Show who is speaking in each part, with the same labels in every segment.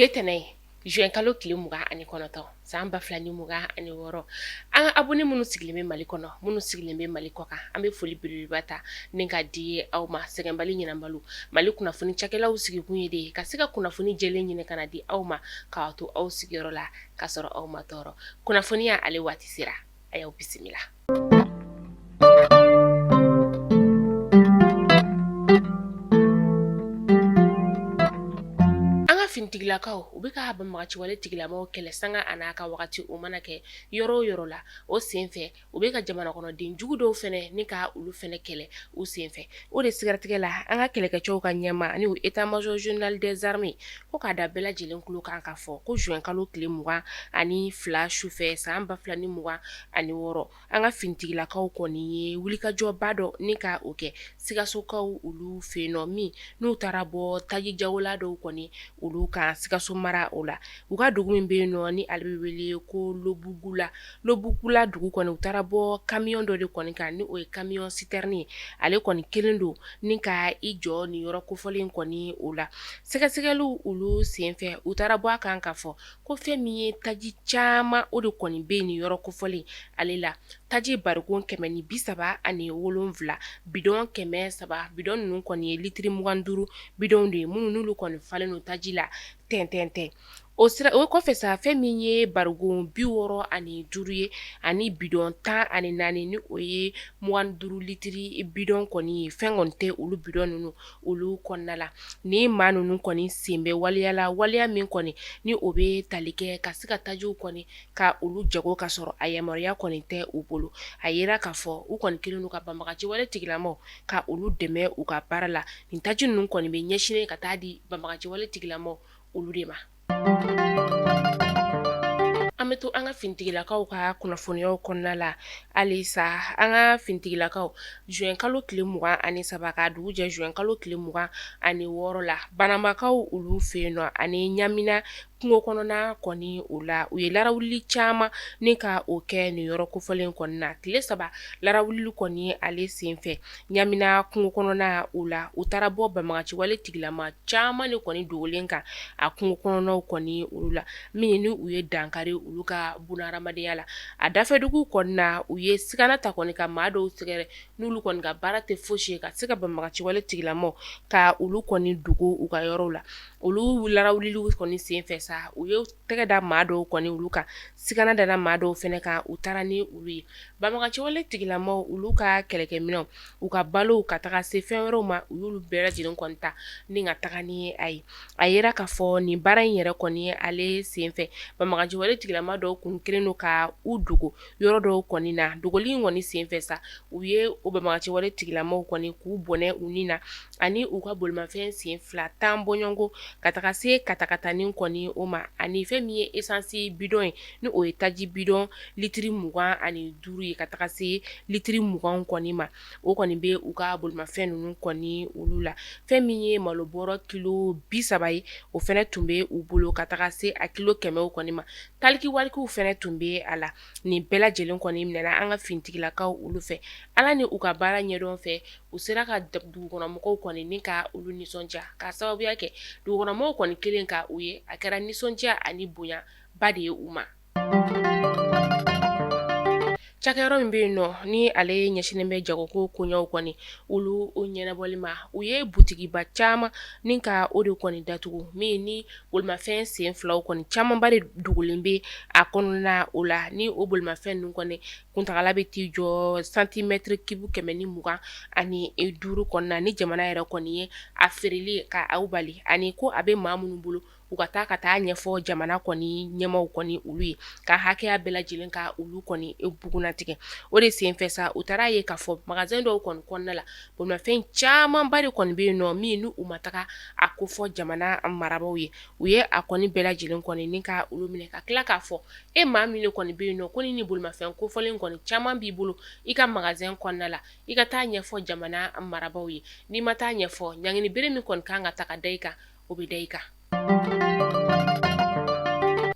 Speaker 1: Bi ye tɛnɛn ye, juin kalo tile 29 san 2026. An ka abonné minnu sigilen bɛ Mali kɔnɔ, minnu sigilen bɛ Mali kɔ kan, an bɛ foli belebeleba ta ni ka di aw ma. Sɛgɛnbali ɲinɛbali, Mali kunnafoni cakɛlaw sigikun ye de ye ka se ka kunnafoni jɛlen ɲini ka na di aw ma, k'a to aw sigiyɔrɔ la k'a sɔrɔ aw ma tɔɔrɔ. Kunnafoniya ale waati sera, a y'aw bisimila. An ka finitigilakaw u bɛ ka banbaganciwale tigilamaw kɛlɛ sanga a n'a ka wagati, o mana kɛ yɔrɔ o yɔrɔ la. O senfɛ, u bɛ ka jamana kɔnɔden jugu dɔw fɛnɛ ni ka olu fɛnɛ kɛlɛ u senfɛ. O de siratigɛ la, an ka kɛlɛkɛcɛw ka ɲɛmaa ni état major général des armées ko k'a da bɛɛ lajɛlen tulo kan k'a fɔ ko juin kalo tile 22 sufɛ san 2026, an ka finitigilakaw kɔni ye wulikajɔba dɔ ni ka o kɛ Sikasokaw olu fɛ yen nɔ, min n'u taara bɔ taji jagola dɔw kɔni olu kan Sikaso mara o la. U ka dugu min bɛ yen nɔ ni ale bɛ wele ko Lobugula, Lobugula dugu kɔni, u taara bɔ camion dɔ de kɔni kan, ni o ye camion citerne ye. Ale kɔni kelen don ni ka i jɔ nin yɔrɔ kofɔlen kɔni o la. Sɛgɛsɛgɛliw olu senfɛ, u taara bɔ a kan k'a fɔ ko fɛn min ye taji caman, o de kɔni bɛ nin yɔrɔ kofɔlen ale la. Taji barikon 137, bidɔn 300, bidɔn ninnu kɔni ye litiri 25 bidɔnw de ye, minnu n'olu kɔni falen don taji la tɛntɛntɛn. O sira o kɔfɛ sa, fɛn min ye barikon 65 ye ani bidɔn 14, ni o ye 25 litiri bidɔn kɔni ye, fɛn kɔni tɛ olu bidɔn ninnu olu kɔnɔna la. Ni maa ninnu kɔni sen bɛ waleya la, waleya min kɔni ni o bɛ tali kɛ ka se ka tajiw kɔni ka olu jago ka sɔrɔ a yamaruya kɔni tɛ u bolo. A yera k'a fɔ u kɔni kɛlen don ka banbaganciwale tigilamaw ka olu dɛmɛ u ka baara la. Nin taji ninnu kɔni bɛ ɲɛsinnen ka taa di banbaganciwale tigilamaw olu de ma. An bɛ to an ka finitigilakaw ka kunnafoniyaw kɔnɔna la halisa. An ka finitigilakaw, juin kalo tile 23 ka dugu jɛ juin kalo tile 26 la, Banambakaw olu fɛ yen nɔ ani Ɲamina kungo kɔnɔna kɔni o la, u ye larawuli caman ni ka o kɛ nin yɔrɔ kofɔlen kɔni na. Tile 3 larawuli kɔni ale senfɛ Ɲamina kungo kɔnɔna o la, u taara bɔ banbaganciwale tigilama caman de kɔni dogolen kan a kungo kɔnɔnaw kɔni olu la, min ni u ye dankari olu ka bunahadamadenya la. A dafɛdugu kɔni na, u ye sigana ta kɔni ka maa dɔw sɛgɛrɛ, n'olu kɔni ka baara tɛ fosi ye ka se ka banbaganciwale tigilamaw ka olu kɔni dogo u ka yɔrɔw la. Olu larawuliliw kɔni senfɛ sa, u ye tɛgɛ da maa dɔw kɔni olu kan, sigana dara maa dɔw fana kan, u taara ni olu ye. Banbaganciwale tigilamaw olu ka kɛlɛkɛminɛnw, u ka balow, ka taga se fɛn wɛrɛw ma, u y'olu bɛɛ lajɛlen kɔni ta ni ka taga ni a ye. A yera k'a fɔ nin baara in yɛrɛ kɔni ale senfɛ, banbaganciwale tigilama dɔw kun kɛlen don ka u dogo yɔrɔ dɔw kɔni na. Dogoli in kɔni senfɛ sa, u ye o banbaganciwale tigilamaw kɔni k'u bɔnɛ u ni na ani u ka bolimafɛn sen 2 tan bɔɲɔgɔnko, ka taga se katakatanin kɔni o ma, ani fɛn min ye esansi bidɔn ye, ni o ye taji bidɔn litiri 25 ye, ka taga se litiri 20 kɔni ma, o kɔni bɛ u ka bolimafɛn ninnu kɔni olu la. Fɛn min ye malobɔrɔ kilo 30 ye, o fana tun bɛ u bolo, ka taga se a kilo 100 kɔni ma. Taliki warikiw fana tun bɛ a la. Nin bɛɛ lajɛlen kɔni minɛna an ka finitigilakaw olu fɛ. Ala ni u ka baara ɲɛdɔn fɛ, u sera ka dugukɔnɔmɔgɔw kɔni ni ka olu nisɔndiya, k'a sababuya kɛ dugukɔnɔmɔgɔw kɔni kelen ka u ye, a kɛra nisɔndiya ani bonya ba de ye u ma. Cakɛyɔrɔ min bɛ yen nɔ ni ale ɲɛsinnen bɛ jagoko koɲɛw kɔni olu ɲɛnabɔli ma, u ye butigiba caman ni ka o de kɔni datugu, min ni bolimafɛn sen filaw kɔni camanba de dogolen bɛ a kɔnɔna o la. Ni o bolimafɛn ninnu kɔni kuntagala bɛ t'i jɔ santimɛtiri kibu 125 kɔnɔna, ni jamana yɛrɛ kɔni ye a feereli ka aw bali, ani ko a bɛ maa minnu bolo, u ka taa ka taa ɲɛfɔ jamana kɔni ɲɛmaaw kɔni olu ye, ka hakɛya bɛɛ lajɛlen ka olu kɔni bugunnatigɛ. O de senfɛ sa, u taara ye k'a fɔ magasin dɔw kɔni kɔnɔna la, bolimafɛn camanba de kɔni bɛ yen nɔ, min ni u ma taga a kofɔ jamana marabaaw ye. U ye a kɔni bɛɛ lajɛlen kɔni ni ka olu minɛ, ka tila k'a fɔ e maa min de kɔni bɛ yen nɔ ko ni bolimafɛn kofɔlen kɔni caman b'i bolo i ka magasin kɔnɔna la, i ka taa ɲɛfɔ jamana marabaaw ye. N'i ma taa ɲɛfɔ, ɲangini bere min kɔni kan ka ta ka da i kan, o bɛ da i kan.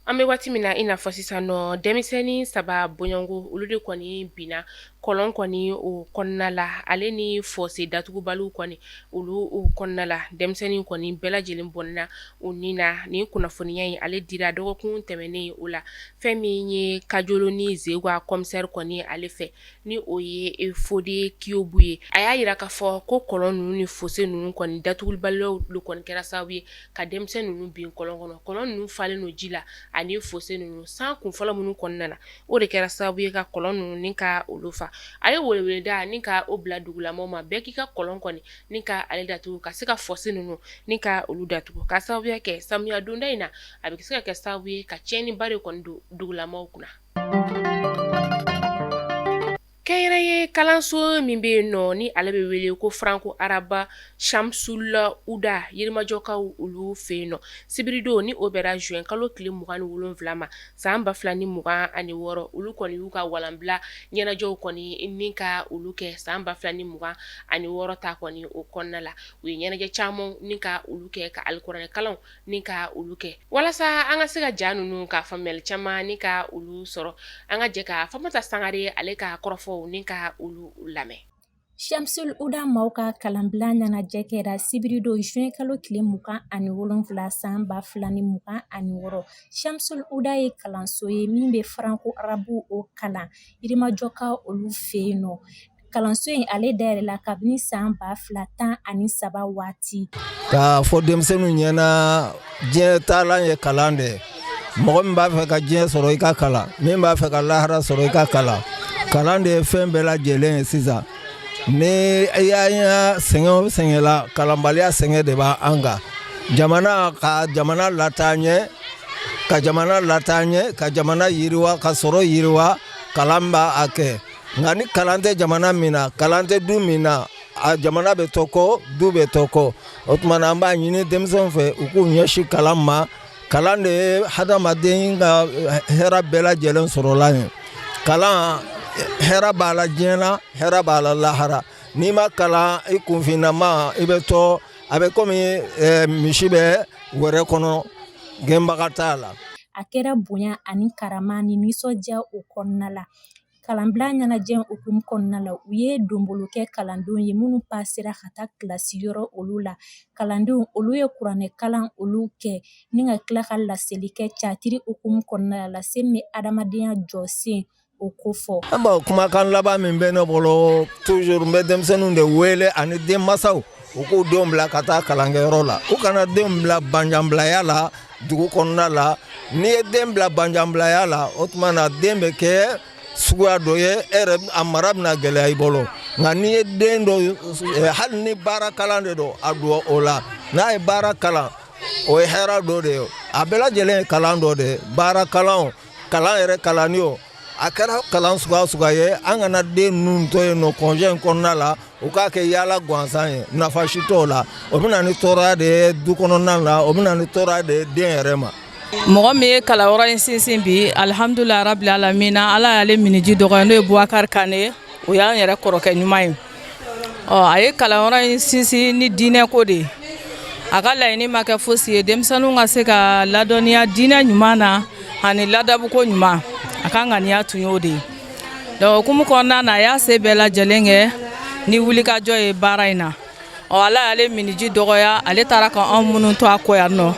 Speaker 1: An bɛ waati min na i n'a fɔ sisan nɔ, denmisɛnnin saba bɔɲɔgɔnko, olu de kɔni binna kɔlɔn kɔni o kɔnɔna la, ale ni fosse datugubaliw kɔni olu kɔnɔna la. Denmisɛnnin kɔni bɛɛ lajɛlen bɔnɛna u ni na. Nin kunnafoniya in, ale dira dɔgɔkun tɛmɛnen o la, fɛn min ye Kajolo ni Zeguwa commissaire kɔni ale fɛ, ni o ye Fode Kiyobu ye, a y'a jira k'a fɔ ko kɔlɔn ninnu ni fosse ninnu kɔni datugubaliyaw kɔni kɛra sababu ye ka denmisɛnnin ninnu bin kɔlɔn kɔnɔ. Kɔlɔn ninnu falen don ji la ani fosse ninnu, san kun fɔlɔ minnu kɔnɔna na, o de kɛra sababu ye ka kɔlɔn ninnu ni ka olu fa. A ye weleweleda ni ka o bila dugulamaw ma, bɛɛ k'i ka kɔlɔn kɔni ni ka ale datugu, ka se ka fosse ninnu ni ka olu datugu, ka sababuya kɛ samiya donda in na, a bɛ se ka kɛ sababu ye ka tiɲɛniba de kɔni don dugulamaw kunna. Kɛnyɛrɛye kalanso min bɛ yen nɔ, ni ale bɛ wele ko Franco Arabe Shamsul Huda, Yirimajɔkaw olu fɛ yen nɔ, sibiridon ni o bɛra juin kalo tile 27 ma san 2026, olu kɔni y'u ka walanbila ɲɛnajɛw kɔni ni ka olu kɛ san 2026 ta kɔni o kɔnɔna la. U ye ɲɛnajɛ caman ni ka olu kɛ, ka alikuranɛ kalanw ni ka olu kɛ. Walasa an ka se ka ja ninnu ka faamuyali caman ni ka olu sɔrɔ, an ka jɛ ka Famata Sangare ale ka kɔrɔfɔw ni ka olu lamɛn.
Speaker 2: Shamsul Huda maaw ka kalanbila ɲɛnajɛ kɛra sibiridon juin kalo tile 27 san 2026. Shamsul Huda ye kalanso ye min bɛ Franco Arabe o kalan Yirimajɔkaw olu fɛ yen nɔ. Kalanso in ale dayɛlɛla kabini san 2013 waati.
Speaker 3: K'a fɔ denmisɛnninw ɲɛna, diɲɛ taalan ye kalan de ye. Mɔgɔ min b'a fɛ ka diɲɛ sɔrɔ, i ka kalan. Min b'a fɛ ka lahara sɔrɔ, i ka kalan. Kalan de ye fɛn bɛɛ lajɛlen ye. Sisan ni i y'a sɛgɛn o sɛgɛn la, kalanbaliya sɛgɛn de b'an kan. Jamana ka jamana lataa ɲɛ, ka jamana lataa ɲɛ, ka jamana yiriwa, ka sɔrɔ yiriwa, kalan b'a kɛ. Nka ni kalan tɛ jamana min na, kalan tɛ du min na, a jamana bɛ to kɔ, du bɛ to kɔ. O tuma na, an b'a ɲini denmisɛnw fɛ, u k'u ɲɛsin kalan ma. Kalan de ye hadamaden ka hɛrɛ bɛɛ lajɛlen sɔrɔla ye. Kalan, hɛrɛ b'a la diɲɛ na, hɛrɛ b'a la lahara. N'i ma kalan, i kunfinnama i bɛ to, a bɛ komi misi bɛ wɛrɛ kɔnɔ, gɛnbaga t'a la.
Speaker 2: A kɛra bonya ani karama ni nisɔndiya o kɔnɔna la. Kalanbila ɲɛnajɛ hukumu kɔnɔna la, u ye donbolo kɛ kalandenw ye minnu pasera ka taa kilasi yɔrɔ olu la. Kalandenw olu ye kuranɛ kalan olu kɛ ni ka tila ka laseli kɛ catiri hukumu kɔnɔna la, lase min bɛ adamadenya jɔsen o ko fɔ.
Speaker 3: An b'a kumakan laban min bɛ ne bolo, toujours n bɛ denmisɛnninw de wele ani denmansaw, u k'u denw bila ka taa kalankɛyɔrɔ la. U kana denw bila banjanbilaya la dugu kɔnɔna la. N'i ye den bila banjanbilaya la, o tuma na den bɛ kɛ suguya dɔ ye, e yɛrɛ a mara bɛna gɛlɛya i bolo. Nka n'i ye den dɔ, hali ni baara kalan de don, a don o la. N'a ye baara kalan, o ye hɛrɛ dɔ de ye. A bɛɛ lajɛlen ye kalan dɔ de ye, baara kalan o, kalan yɛrɛ kalanni o, a kɛra kalan suguya suguya ye. An kana den ninnu to yen nɔ congé in kɔnɔna la, u k'a kɛ yaala gansan ye, nafa si t'o la. O bɛ na ni tɔɔrɔya de ye du kɔnɔna la, o bɛ na ni tɔɔrɔya de ye den yɛrɛ ma.
Speaker 4: Mɔgɔ min ye kalanyɔrɔ in sinsin bi, alihamudulila rabili alamina, Ala y'ale miniji dɔgɔya, n'o ye Bubakari Kane ye, o y'an yɛrɛ kɔrɔkɛ ɲuman ye. Ɔ a ye kalanyɔrɔ in sinsin ni diinɛ ko de ye. A ka laɲini ma kɛ fosi ye, denmisɛnninw ka se ka ladɔnniya diinɛ ɲuman na ani ladabuko ɲuman. A ka ŋaniya tun y'o de ye. Donc hukumu kɔnɔna na, a y'a se bɛɛ lajɛlen kɛ ni wulikajɔ ye baara in na. Ɔ Ala y'ale miniji dɔgɔya, ale taara ka anw minnu to a kɔ yan nɔ,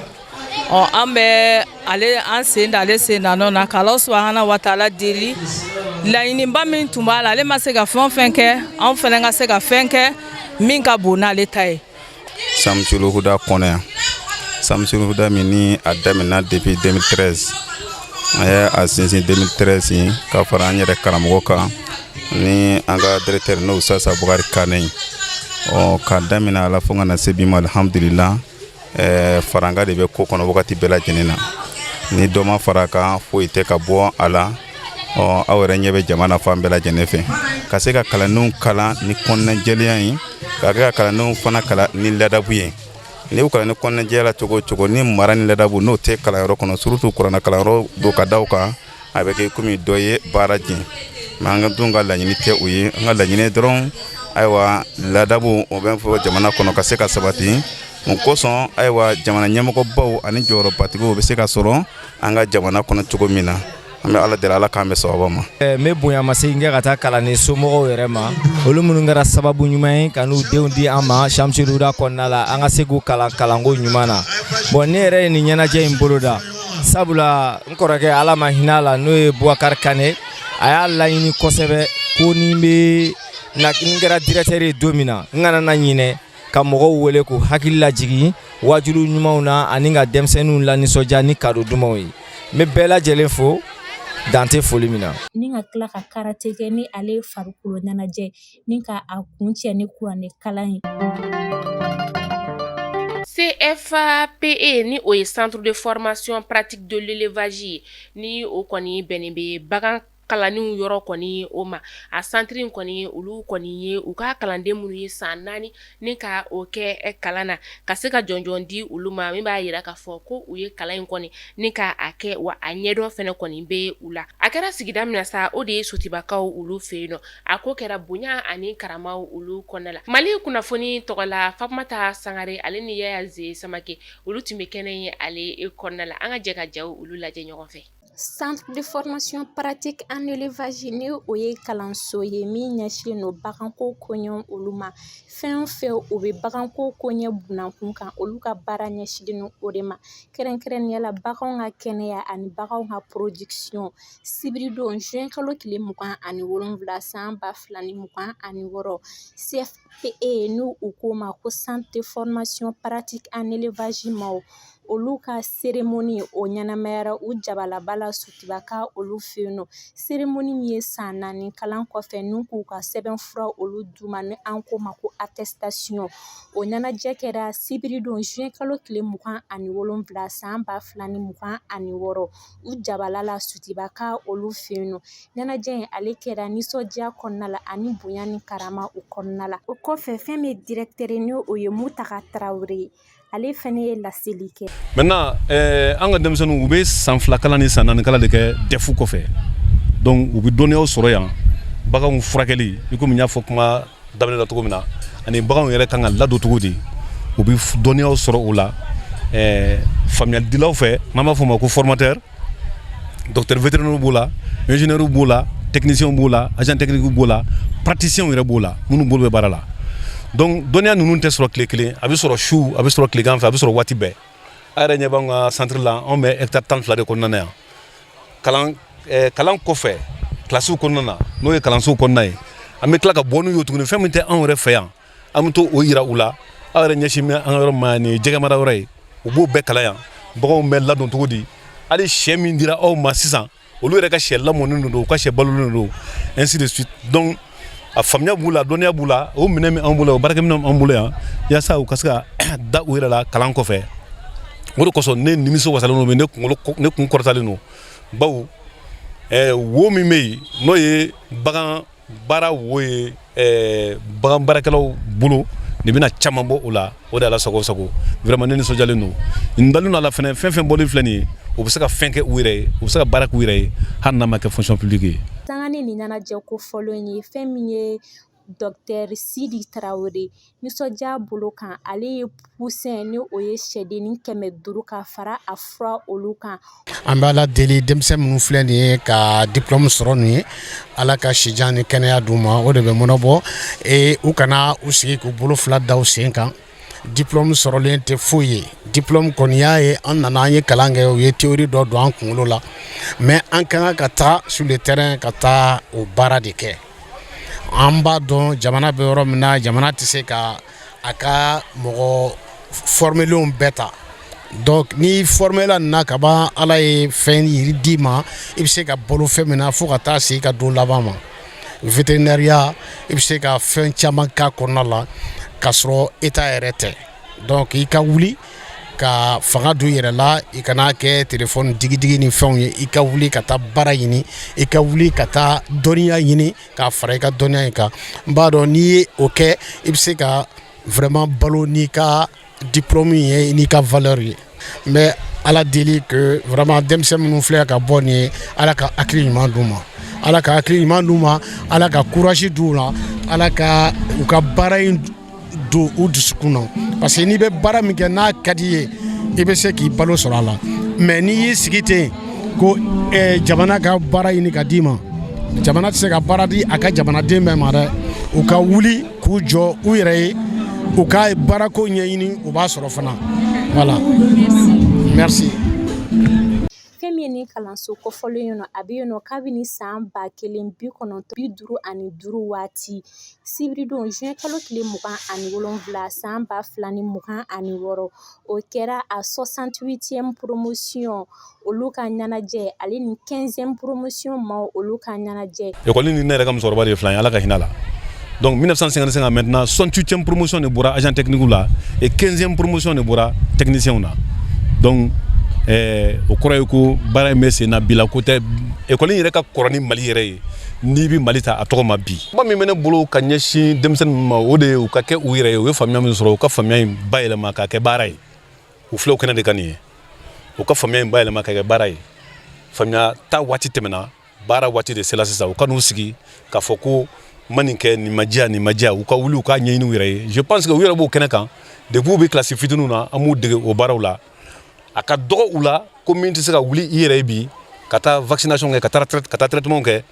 Speaker 4: ɔ an bɛ ale an sen da ale sen da nɔ na, k'Ala subahana wa taala deli, laɲiniba min tun b'a la, ale ma se ka fɛn o fɛn kɛ, anw fana ka se ka fɛn kɛ min ka bon n'ale ta ye.
Speaker 5: Samsul Huda kɔnɔ yan, Samsul Huda min ni a daminɛna depuis 2013, an ye a sinsin 2013 ka fara an yɛrɛ karamɔgɔ kan ni an ka directeur, n'o Sasa Bukari Kane ye. Ɔ k'a daminɛ a la fo ka na se bi ma, alhamdulillah, faranga de bɛ ko kɔnɔ wagati bɛɛ lajɛlen na. Ni dɔ ma fara kan, foyi tɛ ka bɔ a la. Ɔ aw yɛrɛ ɲɛ bɛ jama na fan bɛɛ lajɛlen fɛ, ka se ka kalandenw kalan ni kɔnɔnajɛlenya ye, ka kɛ ka kalandenw fana kalan ni ladabu ye. N'i y'u kalan ni kɔnɔnajɛya la cogo o cogo, ni mara ni ladabu n'o tɛ kalanyɔrɔ kɔnɔ, surtout kuranɛ kalanyɔrɔ don ka da o kan, a bɛ kɛ komi dɔ ye baara jɛn. Mais an ka dun ka laɲini tɛ o ye. An ka laɲini dɔrɔn, ayiwa, ladabu o bɛ fɔ jamana kɔnɔ ka se ka sabati. O kosɔn, ayiwa, jamana ɲɛmɔgɔbaw ani jɔyɔrɔbatigiw bɛ se ka sɔrɔ an ka jamana kɔnɔ cogo min na. An bɛ Ala deli, Ala k'an bɛn sababa ma.
Speaker 6: N bɛ bonyamasegin kɛ ka taa kalanden somɔgɔw yɛrɛ ma, olu minnu kɛra sababu ɲuman ye ka n'u denw di an ma Shamsul Huda kɔnɔna la, an ka se k'u kalan kalanko ɲuman na. Bon, ne yɛrɛ ye nin ɲɛnajɛ in boloda sabula n kɔrɔkɛ, Ala ma hinɛ a la, n'o ye Bubakari Kane, a y'a laɲini kosɛbɛ ko ni n bɛ na, n kɛra directeur ye don min na, n kana na ɲinɛ ka mɔgɔw wele k'u hakili lajigin waajulu ɲumanw na ani ka denmisɛnninw lanisɔndiya ni cadeau dumanw ye. N bɛ bɛɛ lajɛlen fo, dan tɛ foli min na.
Speaker 2: Ni ka tila ka karate kɛ ni ale ye farikolo ɲɛnajɛ, ni ka a kuncɛ ni kuranɛ kalan ye.
Speaker 1: CFPE, ni o ye Centre de formation pratique de l'élevage ye, ni o kɔni bɛnnen bɛ bagan kalanniw yɔrɔ kɔni o ma, a centre in kɔni, olu kɔni ye u ka kalanden minnu ye san 4 ni ka o kɛ kalan na, ka se ka jɔnjɔn di olu ma, min b'a jira k'a fɔ ko u ye kalan in kɔni ni ka a kɛ, wa a ɲɛdɔn fana kɔni bɛ u la. A kɛra sigida min na sa, o de ye Sotibakaw olu fɛ yen nɔ. A ko kɛra bonya ani karamaw olu kɔnɔna la. Mali kunnafoni tɔgɔ la, Fatumata Sangare ale ni Yaya Ze Samake, olu tun bɛ kɛnɛ ye ale kɔnɔna la. An ka jɛ ka jaw olu lajɛ ɲɔgɔn fɛ.
Speaker 2: Centre de formation pratique en élevage, ni o ye kalanso ye min ɲɛsinnen don baganko koɲɛ olu ma. Fɛn o fɛn o bɛ baganko koɲɛ bunakun kan, olu ka baara ɲɛsinnen don o de ma, kɛrɛnkɛrɛnnenya la baganw ka kɛnɛya ani baganw ka production. Sibiridon, juin kalo tile 27, san 2026, CFPE, n'u u k'o ma ko Centre de formation pratique en élevage maaw, olu ka cérémonie o ɲɛnamayara u jabalaba la Sotibaka olu fɛ yen nɔ. Cérémonie min ye san 4 kalan kɔfɛ, n'u k'u ka sɛbɛnfura olu d'u ma, ni an k'o ma ko attestation, o ɲɛnajɛ kɛra sibiridon, juin kalo tile 27, san 2026, u jabala la Sotibaka olu fɛ yen nɔ. Ɲɛnajɛ in ale kɛra nisɔndiya kɔnɔna la ani bonya ni karama o kɔnɔna la. O kɔfɛ, fɛn min directeur, ni o ye Mutaga Tarawele ye, ale fana ye laseli kɛ.
Speaker 7: Maintenant, an ka denmisɛnninw, u bɛ san 2 kalan ni san 4 kalan de kɛ DEF kɔfɛ. Donc u bɛ dɔnniyaw sɔrɔ yan, baganw furakɛli, i komi n y'a fɔ kuma daminɛ la cogo min na, ani baganw yɛrɛ kan ka ladon cogo di, u bɛ dɔnniyaw sɔrɔ o la faamuyalidilaw fɛ, n'an b'a fɔ o ma ko formateur. Docteur vétérinaire b'o la, ingénieur b'o la, technicien b'o la, agent technique b'o la, praticien yɛrɛ b'o la, minnu bolo bɛ baara la. Donc dɔnniya ninnu tɛ sɔrɔ tile kelen, a bɛ sɔrɔ su, a bɛ sɔrɔ tilegan fɛ, a bɛ sɔrɔ waati bɛɛ. A yɛrɛ ɲɛ b'an ka centre la, anw bɛ hectare 12 de kɔnɔna na yan. Kalan kɔfɛ, kilasiw kɔnɔna na, n'o ye kalansow kɔnɔna ye, an bɛ tila ka bɔ n'u ye tuguni. Fɛn min tɛ anw yɛrɛ fɛ yan, an bɛ to o yira u la. Aw yɛrɛ ɲɛsin bɛ an ka yɔrɔ ma, nin ye jɛgɛ mara yɔrɔ ye, u b'o bɛɛ kalan yan, baganw bɛ ladon cogo di, hali sɛ min dira aw ma sisan, olu yɛrɛ ka sɛ lamɔnen don, u ka sɛ balolen don, ainsi de suite. Donc a faamuya b'u la, dɔnniya b'u la, o minɛn min b'an bolo, o baarakɛminɛn b'an bolo yan, yaasa u ka se ka da u yɛrɛ la kalan kɔfɛ. O de kosɔn ne nimisi wasalen don, ne kunkolo, ne kun kɔrɔtalen don, bawo wo min bɛ yen, n'o ye bagan baara wo ye, bagan baarakɛlaw bolo, nin bɛna caman bɔ o la. O de Ala sago sago, vraiment ne nisɔndiyalen don. N dalen don a la fɛnɛ, fɛn fɛn bɔlen filɛ nin ye, u bɛ se ka fɛn kɛ u yɛrɛ ye, u bɛ se ka baara k'u yɛrɛ ye, hali n'a ma kɛ fonction publique ye.
Speaker 2: Sanga ni nin ɲɛnajɛ ko fɔlɔ in ye, fɛn min ye docteur Sidi Tarawele nisɔndiya bolo kan, ale ye poussin, ni o ye sɛdennin 500 ka fara a fura olu kan.
Speaker 8: An bɛ Ala deli, denmisɛn minnu filɛ nin ye ka diplôme sɔrɔ nin ye, Ala ka sijan ni kɛnɛya d'u ma. O de bɛ mɔnɔbɔ u kana u sigi k'u bolo fila da u sen kan. Diplôme sɔrɔlen tɛ foyi ye. Diplôme kɔni y'a ye, an nana, an ye kalan kɛ, u ye théorie dɔ don an kunkolo la, mais an ka kan ka taa sur le terrain ka taa o baara de kɛ. An b'a dɔn jamana bɛ yɔrɔ min na, jamana tɛ se ka a ka mɔgɔ formelenw bɛɛ ta. Donc ni formela nin na ka ban, Ala ye fɛn yiri d'i ma, i bɛ se ka balo fɛn min na fo ka taa se i ka don laban ma. Vétérinaire, i bɛ se ka fɛn caman k'a kɔnɔna la k'a sɔrɔ État yɛrɛ tɛ. Donc i ka wuli ka fanga don i yɛrɛ la, i kana kɛ téléphone digidigi ni fɛnw ye. I ka wuli ka taa baara ɲini, i ka wuli ka taa dɔnniya ɲini k'a fara i ka dɔnniya in kan. N b'a dɔn n'i ye o kɛ, i bɛ se ka vraiment balo n'i ka diplôme ye, n'i ka valeur ye. N bɛ Ala deli que vraiment denmisɛn minnu filɛ ka bɔ nin ye, Ala ka hakili ɲuman d'u ma, Ala ka hakili ɲuman d'u ma, Ala ka courage d'u ma, Ala ka u ka baara in don u dusukun na, parce que n'i bɛ baara min kɛ n'a ka di i ye, i bɛ se k'i balo sɔrɔ a la. Mais n'i y'i sigi ten ko jamana ka baara ɲini ka d'i ma, jamana tɛ se ka baara di a ka jamanaden bɛɛ ma dɛ. U ka wuli k'u jɔ u yɛrɛ ye, u ka baarako ɲɛɲini, u b'a sɔrɔ fana. Voilà, merci.
Speaker 2: Fɛn min ye nin kalanso kofɔlen yen nɔ, a bɛ yen nɔ kabini san 1955 waati. Sibiridon juin kalo tile 27 san 2026, o kɛra a 68e promotion olu ka ɲɛnajɛ, ale ni 15e promotion maaw olu ka ɲɛnajɛ.
Speaker 7: Ekɔli ni ne yɛrɛ ka musokɔrɔba de ye filan ye, Ala ka hinɛ la. Donc 1955 à maintenant, 68e promotion de bɔra agent technique la et 15e promotion de bɔra technicien na. Donc o kɔrɔ ye ko baara in bɛ sen na bi la, ko tɛ. Ekɔli yɛrɛ ka kɔrɔ ni Mali yɛrɛ ye. N'i bɛ Mali ta a tɔgɔ ma bi. Kuma min bɛ ne bolo ka ɲɛsin denmisɛnnin ninnu ma, o de ye u ka kɛ u yɛrɛ ye. U ye faamuya min sɔrɔ, u ka faamuya in bayɛlɛma k'a kɛ baara ye. U filɛ o kɛnɛ de kan nin ye. U ka faamuya in bayɛlɛma k'a kɛ baara ye. Faamuya ta waati tɛmɛna, baara waati de sera sisan. U ka n'u sigi k'a fɔ ko ma nin kɛ, nin ma diya, nin ma diya. U ka wuli, u k'a ɲɛɲini u yɛrɛ ye. Je pense que u yɛrɛ b'o kɛnɛ kan depuis u bɛ kilasi fitininw na, an b'u dege o baaraw la. A ka dɔgɔ u la ko min tɛ se ka wuli i yɛrɛ ye bi ka taa vaccination kɛ, ka taa traitement kɛ.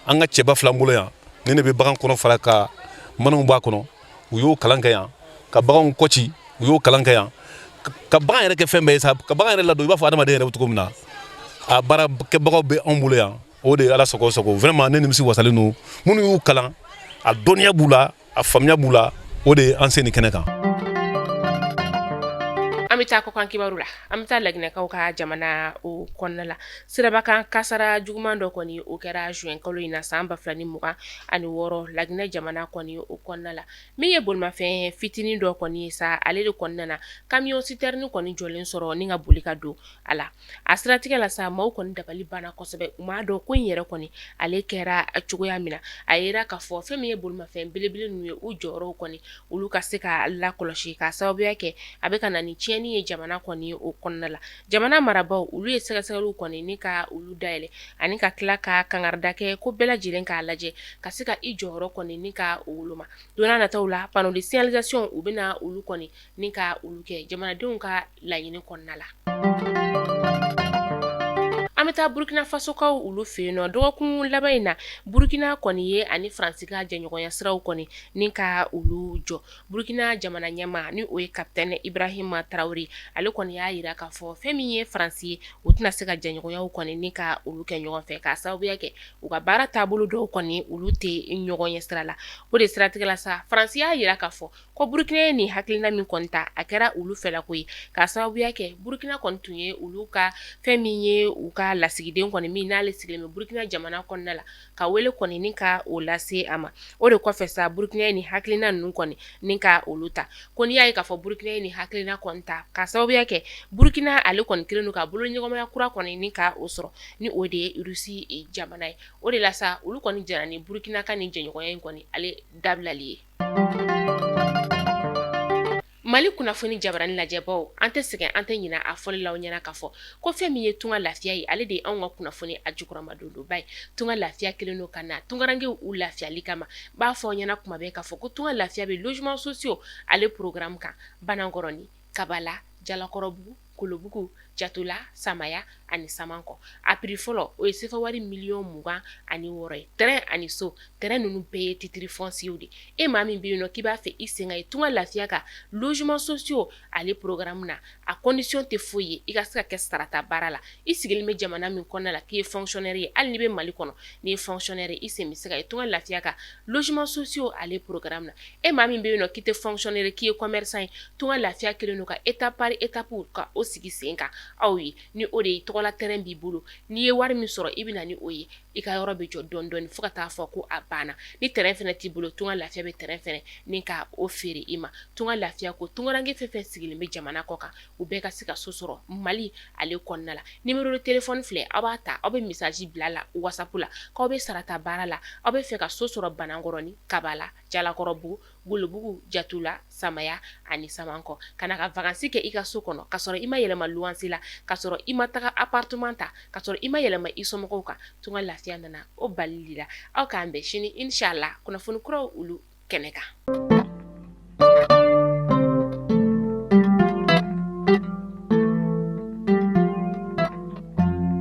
Speaker 7: An ka cɛba fila bolo yan ni ne bɛ bagan kɔnɔ fara ka manaw b'a kɔnɔ, u y'o kalan kɛ yan. Ka baganw kɔci, u y'o kalan kɛ yan. Ka bagan yɛrɛ kɛ fɛn bɛɛ ye sa, ka bagan yɛrɛ ladon i b'a fɔ adamaden yɛrɛ bɛ cogo min na, a baara kɛbagaw bɛ anw bolo yan. O de ye Ala sago sago. Vraiment, ne nimisi wasalen don. Minnu y'u kalan, a dɔnniya b'u la, a faamuya b'u la, o de ye an se nin kɛnɛ kan.
Speaker 1: An bɛ taa kɔkan kibaru la. An bɛ taa Laginɛkaw ka jamana o kɔnɔna la. Sirabakan kasara juguman dɔ kɔni, o kɛra juin kalo in na san 2026 Laginɛ jamana kɔni o kɔnɔna la. Min ye bolimafɛn fitinin dɔ kɔni ye sa, ale de kɔnɔna na camion citerne kɔni jɔlen sɔrɔ ni ka boli ka don a la. A siratigɛ la sa, maaw kɔni dabali banna kosɛbɛ. U m'a dɔn ko in yɛrɛ kɔni ale kɛra cogoya min na. A yera k'a fɔ fɛn min ye bolimafɛn belebele ninnu ye, u jɔyɔrɔw kɔni olu ka se ka lakɔlɔsi, k'a sababuya kɛ a bɛ ka na ni tiɲɛni ye jamana kɔni o kɔnɔna la. Jamana marabaaw olu ye sɛgɛsɛgɛliw kɔni ni ka olu dayɛlɛ, ani ka tila ka kangarida kɛ ko bɛɛ lajɛlen k'a lajɛ ka se ka i jɔyɔrɔ kɔni ni ka o woloma. Don n'a nataw la, panneau de signalisation u bɛna olu kɔni ni ka olu kɛ jamanadenw ka laɲini kɔnɔna la. An bɛ taa Burukina Fasokaw olu fɛ yen nɔ. Dɔgɔkun laban in na, Burukina kɔni ye ani Faransi ka jɛɲɔgɔnya siraw kɔni ni ka olu jɔ. Burukina jamana ɲɛmaa, ni o ye capitaine Ibrahima Traoré, ale kɔni y'a jira k'a fɔ fɛn min ye Faransi ye, u tɛna se ka jɛɲɔgɔnyaw kɔni ni ka olu kɛ ɲɔgɔn fɛ, k'a sababuya kɛ u ka baara taabolo dɔw kɔni olu tɛ ɲɔgɔn ye sira la. O de siratigɛ la sa, Faransi y'a jira k'a fɔ ko Burukina ye nin hakilina min kɔni ta, a kɛra olu fɛlako ye, k'a sababuya kɛ Burukina kɔni tun ye olu ka fɛn min ye u ka lasigiden kɔni min n'ale sigilen bɛ Burukina jamana kɔnɔna la, ka wele kɔni ni ka o lase a ma. O de kɔfɛ sa, Burukina ye nin hakilina ninnu kɔni ni ka olu ta. Ko n'i y'a ye k'a fɔ Burukina ye nin hakilina kɔni ta, k'a sababuya kɛ Burukina ale kɔni kɛlen don ka boloɲɔgɔnmaya kura kɔni ni ka o sɔrɔ, ni o de ye Rusi jamana ye. O de la sa, olu kɔni jɛra ni Burukina ka nin jɛɲɔgɔnya in kɔni ale dabilali ye. Mali kunnafoni jabarani lajɛbaw, an tɛ sɛgɛn, an tɛ ɲinɛ a fɔli la aw ɲɛna k'a fɔ ko fɛn min ye Tunga Lafiya ye, ale de ye anw ka kunnafoni a jukɔrɔmadondonba ye. Tunga Lafiya kɛlen don ka na tunkarankew u lafiyali kama. N b'a fɔ aw ɲɛna kuma bɛɛ k'a fɔ ko Tunga Lafiya bɛ logement sociaux ale programme kan Banankɔrɔni, Kabala, Jalakɔrɔbugu, Kolobugu, Jatula, Samaya ani Samankɔ. A prix fɔlɔ, o ye sefa wari miliyɔn 26 ye. Terrain ani so, terrain ninnu bɛɛ ye titre foncier de. E maa min bɛ yen nɔ k'i b'a fɛ i sen ka ye Tunga Lafiya ka logement sociaux ale programme na, a condition tɛ foyi ye i ka se ka kɛ sarata baara la. I sigilen bɛ jamana min kɔnɔna la k'i ye fonctionnaire ye, hali n'i bɛ Mali kɔnɔ, n'i ye fonctionnaire ye, i sen bɛ se ka ye Tunga Lafiya ka logement sociaux ale programme na. E maa min bɛ yen nɔ k'i tɛ fonctionnaire, k'i ye commerçant ye, Tunga Lafiya kɛlen don ka étape par étape ka o sigi sen kan aw ye, ni o de ye tɔgɔla terrain b'i bolo. N'i ye wari min sɔrɔ, i bɛ na ni o ye, i ka yɔrɔ bɛ jɔ dɔɔni dɔɔni fo ka taa fɔ ko a banna. Ni terrain fana t'i bolo, Tunga Lafiya bɛ terrain fana ni ka o feere i ma. Tunga Lafiya ko tunkaranke fɛn fɛn sigilen bɛ jamana kɔ kan, u bɛɛ ka se ka so sɔrɔ Mali ale kɔnɔna la. Numéro de téléphone filɛ, aw b'a ta, aw bɛ message bila la WhatsApp la k'aw bɛ sarata baara la, aw bɛ fɛ ka so sɔrɔ Banankɔrɔni, Kabala, Jalakɔrɔbugu, Golobugu, Jatula, Samaya ani Samankɔ, ka na ka vacances kɛ i ka so kɔnɔ, ka sɔrɔ i ma yɛlɛma luwanse la, ka sɔrɔ i ma taga appartement ta, ka sɔrɔ i ma yɛlɛma i somɔgɔw kan. Tunga Lafiya nana o balili la. Aw k'an bɛn sini inshallah kunnafoni kuraw olu kɛnɛ kan.